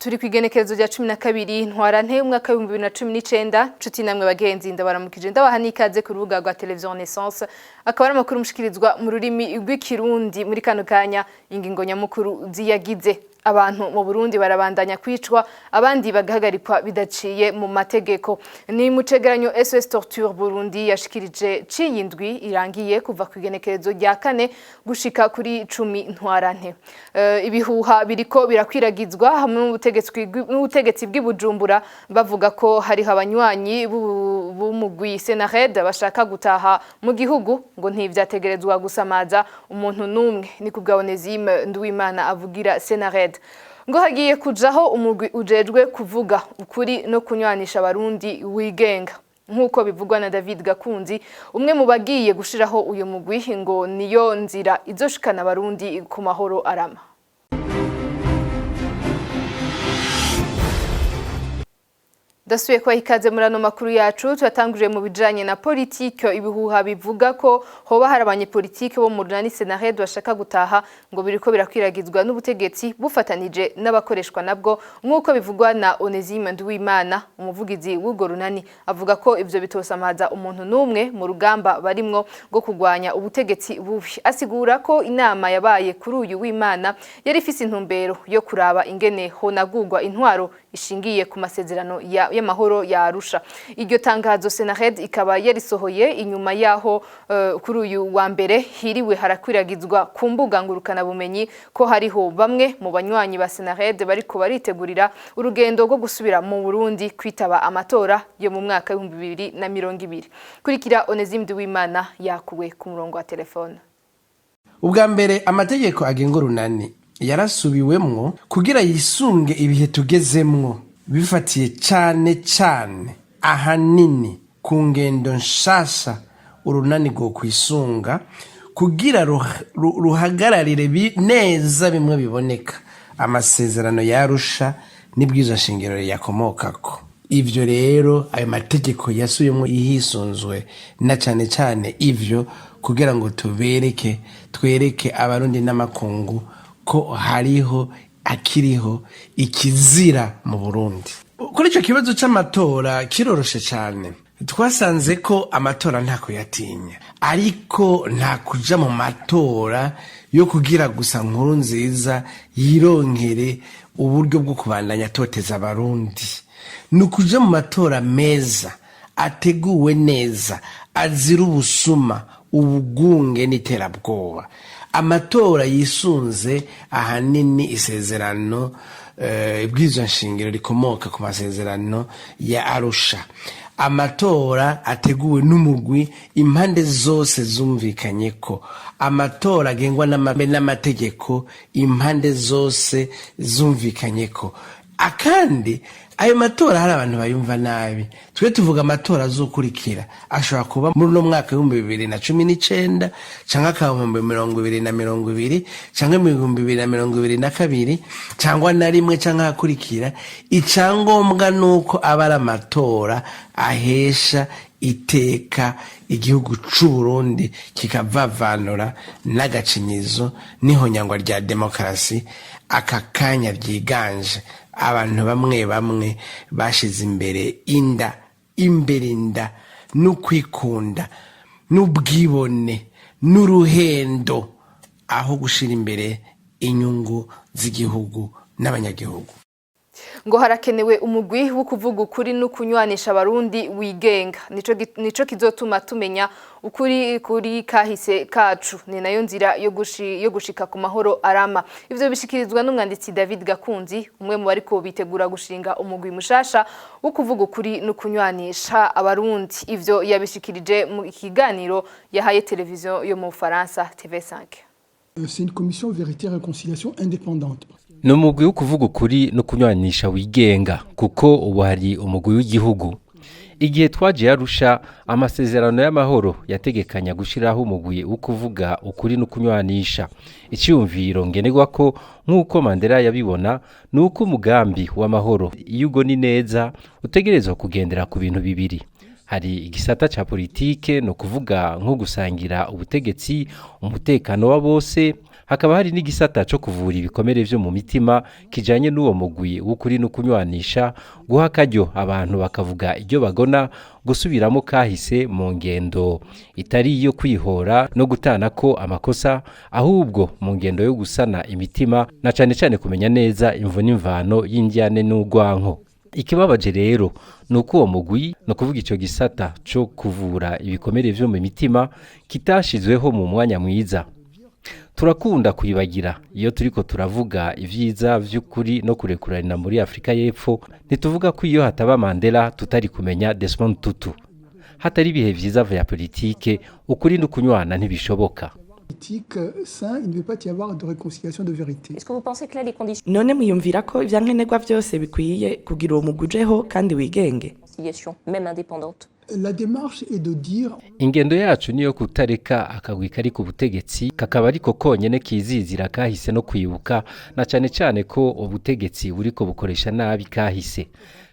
Turi ku igenekerezo rya 12 Ntwarante umwaka w'2019. Nshuti namwe bagenzi, ndabaramukije, ndabaha n'ikaze ku rubuga rwa Television Renaissance. Akaba ari amakuru mushikirizwa mu rurimi rw'Ikirundi. Muri kano kanya, ingingo nyamukuru ziyagize: abantu mu Burundi barabandanya kwicwa, abandi bagahagarikwa bidaciye mu mategeko. Ni mu cegeranyo SOS Torture Burundi yashikirije ciyindwi irangiye, kuva ku igenekerezo rya 4 gushika kuri 10 Ntwarante. Ibihuha biriko birakwiragizwa hamwe n'ubutegetsi bw'i Bujumbura, bavuga ko hariho abanywanyi b'umugwi Senared bashaka gutaha mu gihugu, ngo ntivyategerezwa gusamaza umuntu n'umwe. Ni ku bwa Onesime Nduwimana avugira Senared. Ngo hagiye kujaho umugwi ujejwe kuvuga ukuri no kunywanisha Abarundi wigenga, nk'uko bivugwa na David Gakunzi, umwe mu bagiye gushiraho uyu mugwi. Ngo niyo nzira izoshikana Abarundi ku mahoro arama. Dasubiye kubaha ikaze muri ano makuru yacu. Turatanguriye mu bijanye na politike. Ibihuha bivuga ko hoba hari abanyepolitike bo mu runani Senared bashaka gutaha, ngo biriko birakwiragizwa n'ubutegetsi bufatanije n'abakoreshwa nabwo, nk'uko bivugwa na Onesime Nduwimana, umuvugizi w'urwo runani. Avuga ko ivyo bitosamaza umuntu n'umwe mu rugamba barimwo rwo kurwanya ubutegetsi bubi. Asigura ko inama yabaye kuri uyu w'Imana yari ifise intumbero yo kuraba ingene honagurwa intwaro ishingiye ku masezerano y'amahoro ya Arusha. Iryo tangazo Senared ikaba yarisohoye inyuma yaho kuri uyu wa mbere hiriwe harakwiragizwa ku mbuga ngurukana bumenyi ko hariho bamwe mu banywanyi ba Senared bariko baritegurira urugendo rwo gusubira mu Burundi kwitaba amatora yo mu mwaka w'2020. Kurikira Onesime Nduwimana yakuwe ku murongo wa telefone. Ubwa mbere, amategeko agenga urunani yarasubiwemwo kugira yisunge ibihe tugezemwo, bifatiye cane cane ahanini ku ngendo nshasha urunani rwo kwisunga kugira ruhagararire neza bimwe biboneka amasezerano yarusha n'ibwirizwa shingiro riyakomokako. Ivyo rero, ayo mategeko yasubiyemwo hisunzwe na cane cane ivyo, kugira ngo tubereke, twereke Abarundi n'amakungu ko hariho akiriho ikizira mu Burundi. Kuri ico kibazo c'amatora, kiroroshe cane. Twasanze ko amatora nta kuyatinya, ariko nta kuja mu matora yo kugira gusa nkuru nziza yironkere uburyo bwo kubandanya atoteza Abarundi. Ni ukuja mu matora meza, ateguwe neza, azira ubusuma, ubugunge n'iterabwoba, amatora yisunze ahanini isezerano, ibwirizwa nshingiro rikomoka ku masezerano ya Arusha, amatora ateguwe n'umugwi impande zose zumvikanye ko, amatora agengwa n'amategeko impande zose zumvikanye ko. Akandi, ayo matora hari abantu bayumva nabi. Twe tuvuga amatora azokurikira, ashobora kuba muri uno mwaka w'2019, canke akaba 2020, canke mu 2022, cangwa na rimwe, canke ahakurikira. Icangombwa nuko aba ari amatora ahesha iteka igihugu c'Uburundi, kikavavanura n'agacinyizo n'ihonyangwa rya demokarasi aka kanya ryiganje. Abantu bamwe bamwe bashize imbere inda, imbere inda n'ukwikunda n'ubwibone n'uruhendo, aho gushira imbere inyungu z'igihugu n'abanyagihugu. Ngo harakenewe umugwi wo kuvuga ukuri no kunywanisha Abarundi wigenga. Nico kizotuma tumenya ukuri kuri kahise kacu, ni nayo nzira yo gushika ku mahoro arama. Ivyo bishikirizwa n'umwanditsi David Gakunzi, umwe mu bariko bitegura gushinga umugwi mushasha wo kuvuga ukuri no kunywanisha Abarundi. Ivyo yabishikirije mu kiganiro yahaye televiziyo yo mu Bufaransa, TV5. C'est une commission vérité et réconciliation indépendante. Ni umugwi wo kuvuga ukuri no kunywanisha wigenga, kuko ubu hari umugwi w'igihugu. Igihe twaje Arusha, amasezerano y'amahoro yategekanya gushyiraho umugwi wo kuvuga ukuri no kunywanisha. Icyumviro ngenerwa ko, nk'uko Mandela yabibona, ni uko umugambi w'amahoro, iyo ugona neza, utegerezwa kugendera ku bintu bibiri. Hari igisata ca politike, ni ukuvuga nko gusangira ubutegetsi, umutekano wa bose. Hakaba hari n'igisata co kuvura ibikomere vyo mu mitima kijanye n'uwo mugwi w'ukuri no kunywanisha, guha akaryo abantu bakavuga ibyo bagona, gusubiramo kahise mu ngendo itari iyo kwihora no gutana ko amakosa, ahubwo mu ngendo yo gusana imitima na cane cane kumenya neza imvo n'imvano y'indyane n'urwanko. Ikibabaje rero ni uko uwo mugwi, ni ukuvuga ico gisata co kuvura ibikomere vyo mu mitima, kitashizweho mu mwanya mwiza. Turakunda kuyibagira iyo turiko turavuga ivyiza vy'ukuri no kurekuranira muri Afrika y'Epfo. Ntituvuga ko iyo hataba Mandela tutari kumenya Desmond Tutu. Hatari ibihe vyiza vya politike, ukuri no kunywana ntibishoboka. Politique sain, il ne peut pas y avoir de réconciliation de vérité. Est-ce que vous pensez que là, les conditions None mwiyumvira ko ivyankenerwa vyose bikwiye kugira uwo mugwi ujeho kandi wigenge? Conciliation, même indépendante? La démarche est de dire Ingendo yacu niyo kutareka akagwi kari ku butegetsi kakaba ariko konyene kizizira kahise no kwibuka, na cane cane ko ubutegetsi buriko bukoresha nabi kahise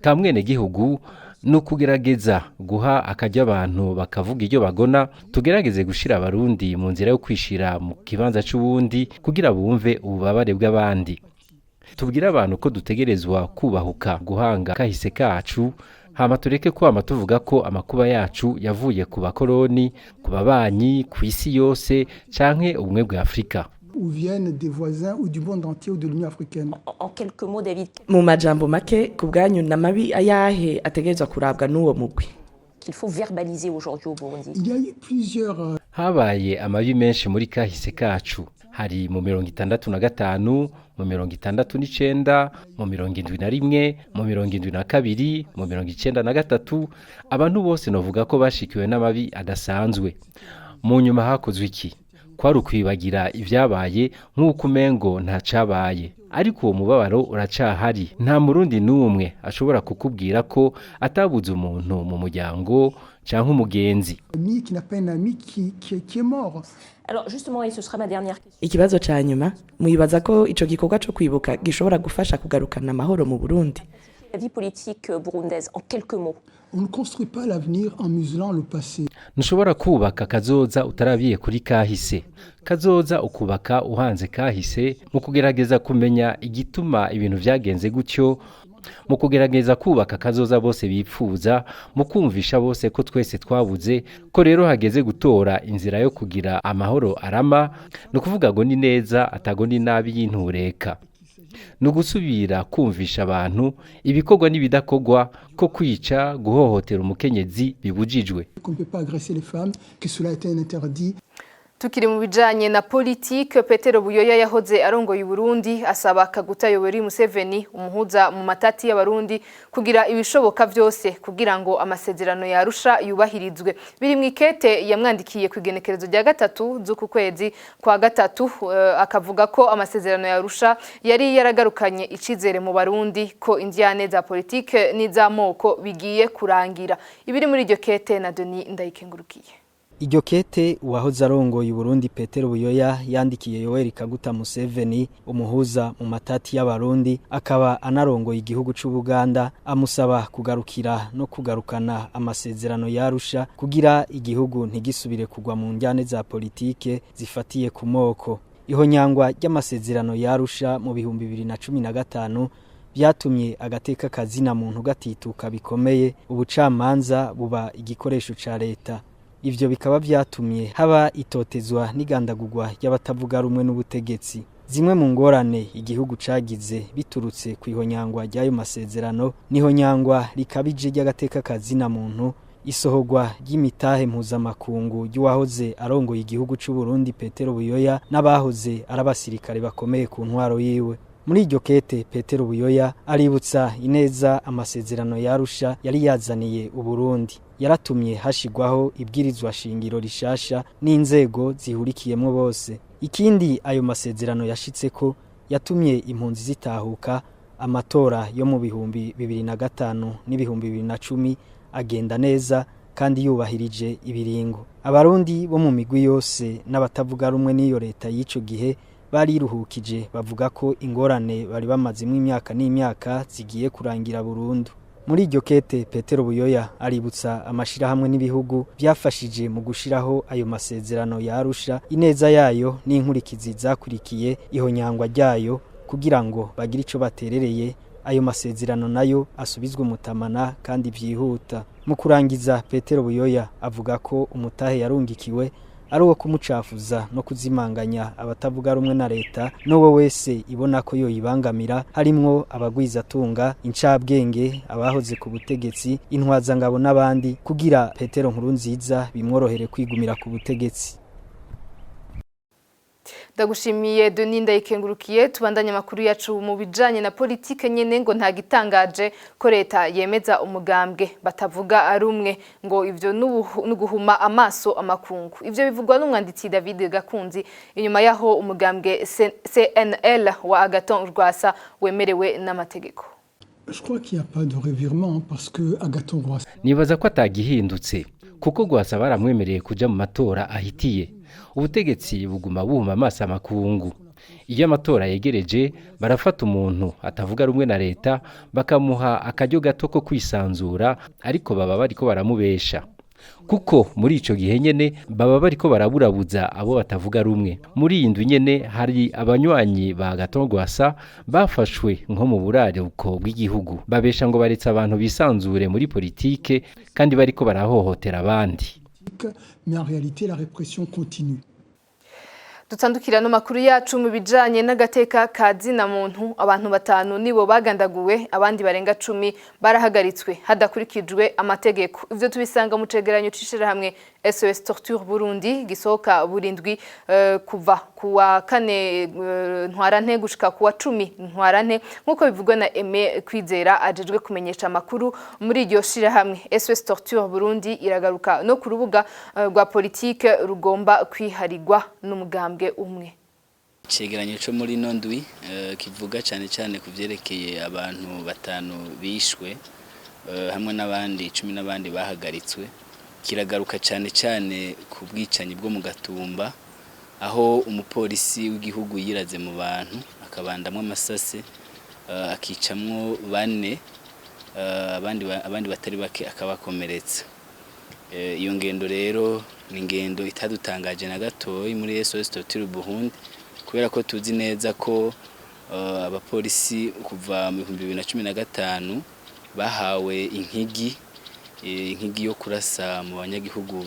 ka mwene gihugu. Ni ukugerageza guha akaryo abantu bakavuga iryo bagona, tugerageze gushira Abarundi mu nzira yo kwishira mu kibanza c'uwundi kugira bumve ububabare bw'abandi. Tubwire abantu ko dutegerezwa kubahuka guhanga kahise kacu, hama tureke kwama tuvuga ko amakuba yacu yavuye ku bakoroni, ku babanyi, ku isi yose canke ubumwe bwa Afurika. Ou viennent des voisins ou du monde entier ou de l'Union africaine. En quelques mots, David, Mu majambo make, ku bwanyu n'amabi ayahe ategerezwa kurabwa n'uwo mugwi? Qu'il faut verbaliser aujourd'hui au Burundi? Il y a eu plusieurs Habaye amabi menshi muri kahise kacu. Hari mu 65, mu 69, mu 71, mu 72, mu 93. Abantu bose novuga ko bashikiwe n'amabi adasanzwe. Mu nyuma hakozwe iki? Kwari ukwibagira ibyabaye nk'uko umengo ntacabaye, ariko uwo mubabaro uracahari. Nta Murundi n'umwe ashobora kukubwira ko atabuze umuntu mu muryango canke umugenzi. Amis qui n'a pas un ami qui est mort. Alors justement, et ce sera ma dernière question, Ikibazo ca nyuma, mwibaza ko ico gikorwa co kwibuka gishobora gufasha kugarukana amahoro mu Burundi? La vie politique burundaise, en quelques mots. On ne construit pas l'avenir en muselant le passé. Ntushobora kubaka kazoza utarabiye kuri kahise. Kazoza ukubaka uhanze kahise, mu kugerageza kumenya igituma ibintu vyagenze gutyo, mu kugerageza kubaka kazoza bose bipfuza, mu kumvisha bose ko twese twabuze, ko rero hageze gutora inzira yo kugira amahoro arama. Ni ukuvuga ngo ni neza atago ni nabi y'intureka, ni ugusubira kumvisha abantu ibikorwa n'ibidakorwa, ko kwica, guhohotera umukenyezi bibujijwe. Qu'on ne peut pas agresser les femmes, que cela était un interdit. Tukiri mu bijanye na politike, Petero Buyoya yahoze arongoye Burundi asaba Kaguta Yoweri Museveni, umuhuza mu matati y'Abarundi, kugira ibishoboka vyose kugira ngo amasezerano ya Arusha yubahirizwe. Biri mu ikete yamwandikiye ku igenekerezo rya 3 z'uku kwezi kwa gatatu, akavuga ko amasezerano ya Arusha yari yaragarukanye icizere mu Barundi ko indyane za politike n'iz'amoko bigiye kurangira. Ibiri muri iryo kete na Denis Ndayikengurukiye. Iryo kete uwahoze arongoye Burundi Petero Buyoya yandikiye Yoweri Kaguta Museveni, umuhuza mu matati y'Abarundi akaba anarongoye igihugu c'u Buganda, amusaba kugarukira no kugarukana amasezerano yarusha kugira igihugu ntigisubire kugwa mu njyane za politike zifatiye ku moko. Ihonyangwa ry'amasezerano yarusha mu 2015 byatumye agateka kazina muntu gatituka bikomeye, ubucamanza buba igikoresho ca leta. Ivyo bikaba vyatumye haba itotezwa n'igandagurwa ry'abatavuga rumwe n'ubutegetsi. Zimwe mu ngorane igihugu cagize biturutse ku ihonyangwa ry'ayo masezerano n'ihonyangwa rikabije ry'agateka kazina muntu, isohorwa ry'imitahe mpuzamakungu ry'uwahoze arongoye igihugu c'u Burundi Petero Buyoya n'abahoze ari abasirikare bakomeye ku ntwaro yiwe. Muri iryo kete Petero Buyoya aributsa ineza amasezerano yarusha yari yazaniye Uburundi. Yaratumye hashigwaho ibwirizwa shingiro rishasha n'inzego zihurikiyemo bose. Ikindi ayo masezerano yashitseko, yatumye impunzi zitahuka, amatora yo mu 2005 n'2010 agenda neza kandi yubahirije ibiringo. Abarundi bo mu migwi yose n'abatavuga rumwe n'iyo leta y'ico gihe bariruhukije, bavuga ko ingorane bari bamazemo imyaka n'imyaka zigiye kurangira burundu. Muri iryo kete, Petero Buyoya aributsa amashirahamwe n'ibihugu byafashije mu gushiraho ayo masezerano ya Arusha ineza yayo n'inkurikizi zakurikiye ihonyangwa ryayo, kugira ngo bagire ico baterereye ayo masezerano nayo asubizwe umutamana kandi byihuta. Mu kurangiza, Petero Buyoya avuga ko umutahe yarungikiwe ari uwo kumucafuza no kuzimanganya abatavuga rumwe na leta n'uwo wese ibona ko yoyibangamira, harimwo abagwizatunga, incabwenge, abahoze ku butegetsi, intwazangabo n'abandi, kugira Petero Nkurunziza bimworohere kwigumira ku butegetsi. Ndagushimiye, Denis Ndayikengurukiye. Tubandanye amakuru yacu mu bijanye na politike nyene. Ngo nta gitangaje ko leta yemeza umugambwe batavuga ari umwe, ngo ivyo n'uguhuma amaso amakungu. Ivyo bivugwa n'umwanditsi David Gakunzi inyuma yaho umugambwe CNL wa Agathon Rwasa wemerewe n'amategeko. Je crois qu'il n'y a pas de revirement parce que Agathon Rwasa Nibaza ko atagihindutse kuko Rwasa baramwemereye kuja mu matora ahitiye. Ubutegetsi buguma buhuma amaso amakungu. Iyo amatora yegereje, barafata umuntu atavuga rumwe na leta bakamuha akaryo gato ko kwisanzura, ariko baba bariko baramubesha, kuko muri ico gihe nyene baba bariko baraburabuza abo batavuga rumwe. Muri iyi ndwi nyene hari abanywanyi ba Agathon Rwasa bafashwe nko mu buraruko bw'igihugu, babesha ngo baretse abantu bisanzure muri politike kandi bariko barahohotera abandi. Mais en réalité, la répression continue. Dutandukira no makuru yacu mu bijanye n'agateka ka zina muntu. Abantu batanu nibo bagandaguwe, abandi barenga 10 barahagaritswe hadakurikijwe amategeko. Ivyo tubisanga mu cegeranyo c'ishirahamwe SOS Torture Burundi gisohoka burindwi kuva kuwa kane Ntwarante gushika kuwa 10 Ntwarante, nk'uko bivugwa na Aimé Kwizera ajejwe kumenyesha amakuru muri iryo shirahamwe SOS Torture Burundi. Iragaruka no ku rubuga rwa politike rugomba kwiharigwa n'umugambwe umwe. Icegeranyo cyo muri ino ndwi kivuga cyane cyane ku byerekeye abantu batanu bishwe hamwe n'abandi 10 n'abandi bahagaritswe. Kiragaruka cyane cyane ku bwicanyi bwo mu Gatumba, aho umupolisi w'igihugu yiraze mu bantu akabandamwo amasase akicamwo bane, abandi batari bake akabakomeretsa. Iyo ngendo rero ni ingendo itadutangaje na gatoyi muri SOS Torture Burundi, kubera ko tuzi neza ko abapolisi kuva mu 2015 bahawe inkigi yo kurasa mu banyagihugu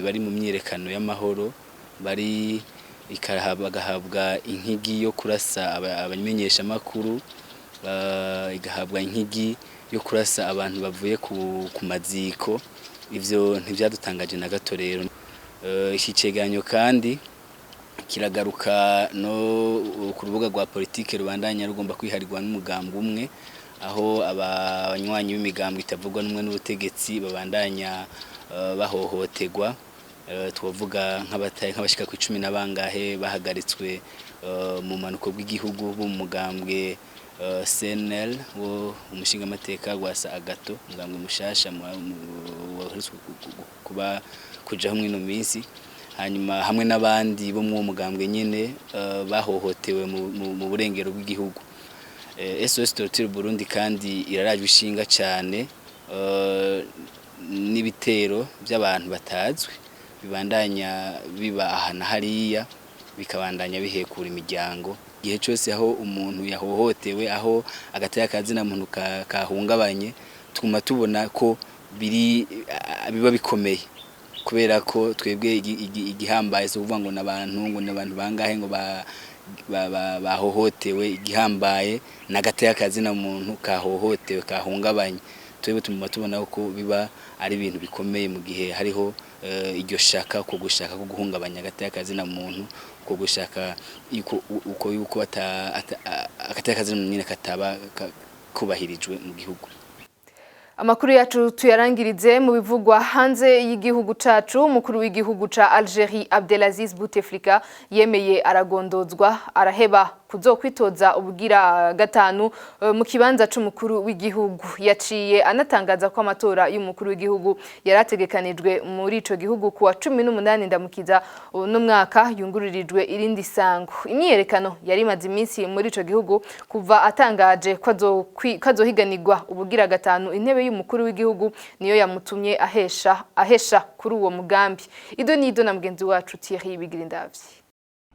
bari mu myiyerekano y'amahoro, bari bagahabwa inkigi yo kurasa abamenyeshamakuru, igahabwa inkigi yo kurasa abantu bavuye ku maziko. Ivyo ntivyadutangaje na gato. Rero iki cegeranyo kandi kiragaruka no ku rubuga rwa politike rubandanya rugomba kwiharirwa n'umugambwe umwe, aho abanywanyi b'imigambwe itavugwa n'umwe n'ubutegetsi babandanya bahohoterwa. Twavuga nk'abashika ku 10 na bangahe bahagaritswe mu manuko bw'igihugu bo mu mugambwe CNL wo umushingamateka Rwasa Agathon, umugambwe mushasha waherutse kuba kujaho mw'ino minsi, hanyuma hamwe n'abandi bo mu mugambwe nyene bahohotewe mu burengero bw'igihugu. SOS Torture Burundi kandi irarajwe ishinga cyane n'ibitero by'abantu batazwi bibandanya biba aha na hariya, bikabandanya bihekura imiryango. Igihe cyose aho umuntu yahohotewe, aho agateka kazina muntu kahungabanye, tuguma tubona ko biri biba bikomeye, kubera ko twebwe igihambaye si ukuvuga ngo n'abantu ngo n'abantu bangahe ngo bahohotewe. Igihambaye n'agateka kazina muntu kahohotewe, kahungabanye. Twebwe tuguma tubona ko biba ari ibintu bikomeye mu gihe hariho iryo shaka ko gushaka ko guhungabanya agateka kazina muntu, ko gushaka uko yuko agateka kazina muntu nyine kataba kubahirijwe mu gihugu. Amakuru yacu tuyarangirize mu bivugwa hanze y'igihugu cacu. Umukuru w'igihugu ca Algerie, Abdelaziz Bouteflika, yemeye aragondozwa, araheba. kuzokwitoza ubugira gatanu mu kibanza c'umukuru w'igihugu. Yaciye anatangaza ko amatora y'umukuru w'igihugu yarategekanijwe muri ico gihugu kuwa 18 Ndamukiza uno mwaka yunguririjwe irindi sango. Imyiyerekano yari imaze iminsi muri ico gihugu kuva atangaje ko azohiganirwa ubugira gatanu intebe y'umukuru w'igihugu niyo yamutumye ahesha kuri uwo mugambi. Ido nido na mugenzi wacu Thierry Bigirindavyi.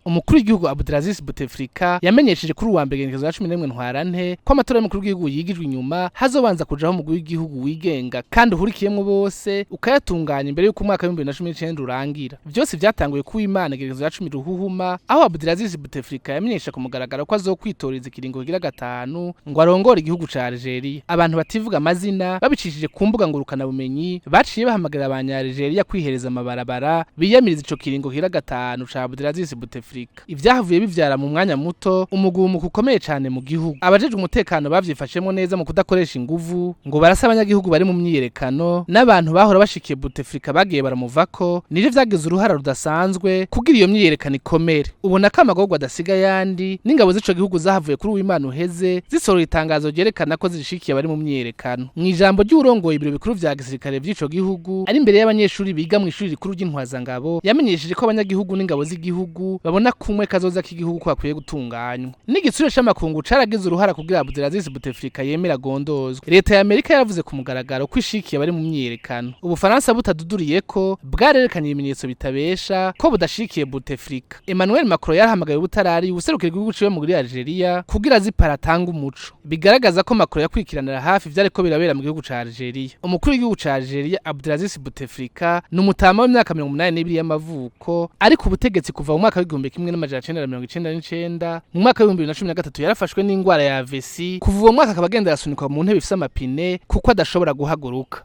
Umukuru w'igihugu Abdelaziz Bouteflika yamenyesheje kuri uwa mbere, igenekerezo rya 11 Ntwarante, ko amatora y'umukuru w'igihugu yigijwe inyuma, hazobanza kujaho umugwi w'igihugu wigenga kandi uhurikiyemwo bose, ukayatunganya imbere y'uko umwaka w'2019 urangira. Vyose vyatanguye ku Imana, igenekerezo rya 10 Ruhuhuma, aho Abdelaziz Bouteflika yamenyesha ku mugaragaro ko azokwitoreza ikiringo kigira gatanu ngo arongore igihugu ca Algeria. Abantu bativuga amazina, babicishije ku mbuga ngurukana bumenyi, baciye bahamagarira abanya Algeria kwihereza amabarabara biyamiriza ico kiringo kigira gatanu ca Abdelaziz Bouteflika. Ivyahavuye bivyara mu mwanya muto umugumuko ukomeye cane mu gihugu. Abajejwe umutekano bavyifashemwo neza mu kudakoresha inguvu ngo barasa abanyagihugu bari mu myiyerekano, n'abantu bahora bashikiye Bouteflika bagiye baramuvako, nivyo vyagize uruhara rudasanzwe kugira iyo myiyerekano ikomere. Ubona ko amagorwa adasiga ayandi, n'ingabo z'ico gihugu zahavuye kuri Uwimana uheze zisohora itangazo ryerekana ko zishikiye abari mu myiyerekano. Mu ijambo ry'urongoye ibiro bikuru vya gisirikare vy'ico gihugu ari imbere y'abanyeshuri biga mu ishuri rikuru ry'intwazangabo, yamenyesheje ko abanyagihugu n'ingabo z'igihugu babona kumwe kazoza k'igihugu ko hakwiye gutunganywa. N'igitsure c'amakungu caragize uruhara kugira Abdelaziz Bouteflika yemera gondozwe. Leta ya Amerika yaravuze ku mugaragaro ko ishikiye abari mu myiyerekano. Ubufaransa butaduduriye ko bwarerekanye ibimenyetso bitabesha ko budashikiye Bouteflika. Emmanuel Macron yarahamagaye ubutarari ubuserukira igihugu ciwe muri Algeria kugira azipara atanga umuco. Bigaragaza ko Macron yakurikiranira hafi ivyariko birabera mu gihugu ca Algeria. Umukuru w'igihugu ca Algeria Abdelaziz Bouteflika ni umutama w'imyaka 82 y'amavuko, ariko ubutegetsi kuva mu mwaka w'1999. Mu mwaka w'2013 yarafashwe n'ingwara ya AVC, kuva uwo mwaka akaba agenda arasunikwa mu ntebe ifise amapine kuko adashobora guhaguruka.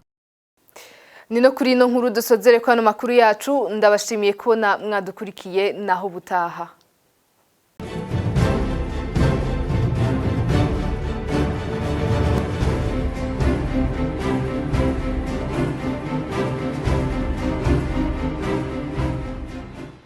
Ni no kuri ino nkuru dusozere ko ano makuru yacu. Ndabashimiye kubona mwadukurikiye, naho butaha.